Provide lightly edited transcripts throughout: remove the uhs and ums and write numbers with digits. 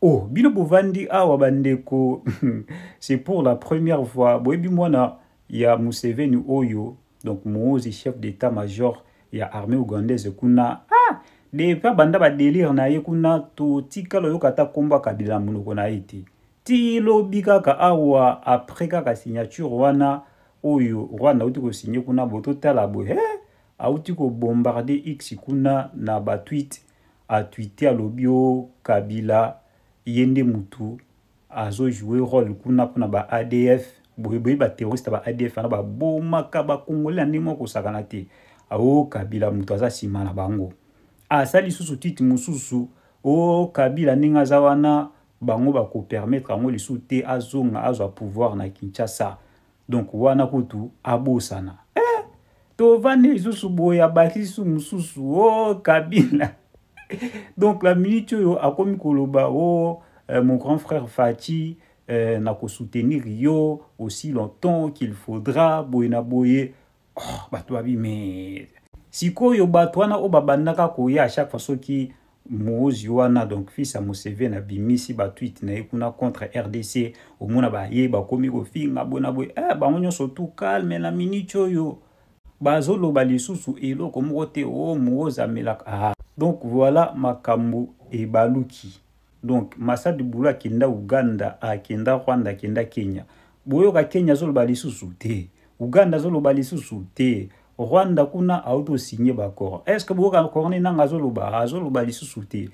Oh, bino bovandi awa bandeko, c'est pour la première fois boyebi mwana ya Museveni oyo, donc Muhoozi, chef d'état-major ya armée ougandaise kuna. Ah, depuis abanda ba délire na ye kuna, totikala oyoka ata kombo ya Kabila na monoko na ye te. Ti lobi kaka awa, après kaka signature wana oyo Rwanda auti kosinye kuna, bo totala boye, hey, auti kobombarde X kuna na ba tweet. Atwite, alobi o Kabila ye nde mutu azojouer rôle kuna mpona ba ADF. Boye boye, baterroriste ba ADF wana babomaka bakongole na ndenge moko kosakana te. Ao Kabila moto aza nsima na bango. Asali lisusu tweet mosusu: o Kabila ndenge aza wana, bango bakopermettre yango lisusu te azonga azwa pouvoir na Kinshasa. Donc wana kutu abosana. Eh, tovandi lisusu boye, abakisi lisusu mosusu: o Kabila. Donc la minute oyo akomi koloba: o mon grand frère Fatshi, nakosoutenir yo aussi longtemps qu'il faudra, boye na boye. Oh, bato babi me sikoyo, bato wana oyo babandaka koya à chaque fois soki Muhoozi wana, donc fils ya Museveni, abimisi batweet na ye kuna contre RDC, omona baye bakomi kofinga boye na boye. Eh, bango nyonso tout calme na minute oyo, bazoloba lisusu eloko moko te. O Muhoozi amelaka. Ah. Donc voilà, makambo ebaluki. Donc Masadi Bulu akenda Uganda, akenda Rwanda, akenda Kenya. Boyoka Kenya azoloba lisusu te, Uganda azoloba lisusu te, Rwanda kuna auti osinye baaccord. Est ce que boyoka Corneille Nanga azoloba? Azoloba lisusu te.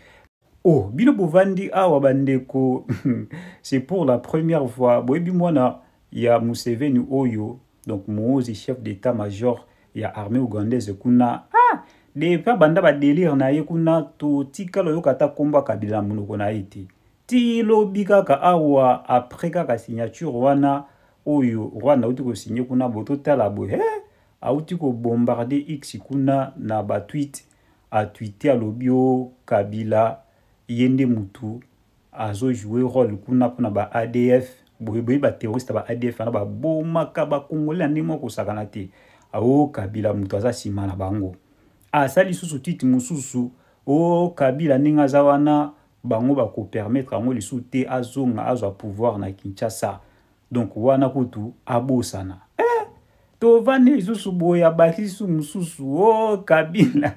Oh, bino bovandi awa bandeko, c'est pour la première fois boyebi mwana ya Museveni oyo, donc Muhoozi, chef d'état-major ya armée ougandaise kuna. Ah, depuis abanda ba délire na ye kuna, totikala oyoka ata kombo ya Kabila na monoko na ye te. Ti lobi kaka awa, après kaka signature wana oyo Rwanda auti kosinye kuna, bo totala boye, hey, auti kobombarde X kuna na batweet. Atwite, alobi o Kabila ye nde mutu azojouer rôle kuna mpona ba ADF. Boye boye, baterroriste ba ADF wana babomaka bakongole na ndenge moko kosakana te. Ao Kabila moto aza nsima na bango. Asali lisusu tweet mosusu: o Kabila ndenge aza wana, bango bakopermettre yango lisusu te azonga azwa pouvoir na Kinshasa. Donc wana kutu abosana. Eh, tovandi lisusu boye, abakisi lisusu mosusu: o Kabila.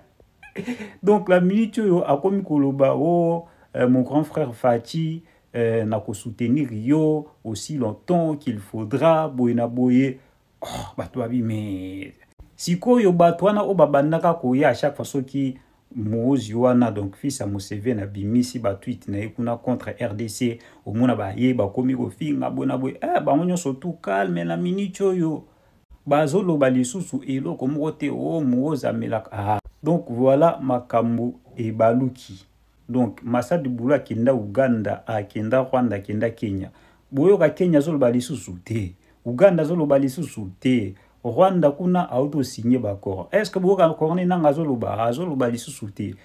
Donc la minute oyo akomi koloba: o mon grand frère Fatshi, nakosoutenir yo aussi longtemps qu'il faudra, boye na boye. Oh, bato babi me sikoyo, bato wana oyo babandaka koya à chaque fois soki Muhoozi wana, donc fils ya Museveni, abimisi batweet na ye kuna contre RDC, omona baye bakomi kofinga boye na boye. Eh, bango nyonso tout calme na minute oyo, bazoloba lisusu eloko moko te. O Muhoozi amelaka. Ah. Donc voilà, makambo ebaluki. Donc Masadi Bulu akenda Uganda, akenda Rwanda, akenda Kenya. Boyoka Kenya azoloba lisusu te, Uganda azoloba lisusu te, Rwanda kuna auti osinye baaccord. Est ce que boyoka Corneille Nanga azoloba? Azoloba lisusu te.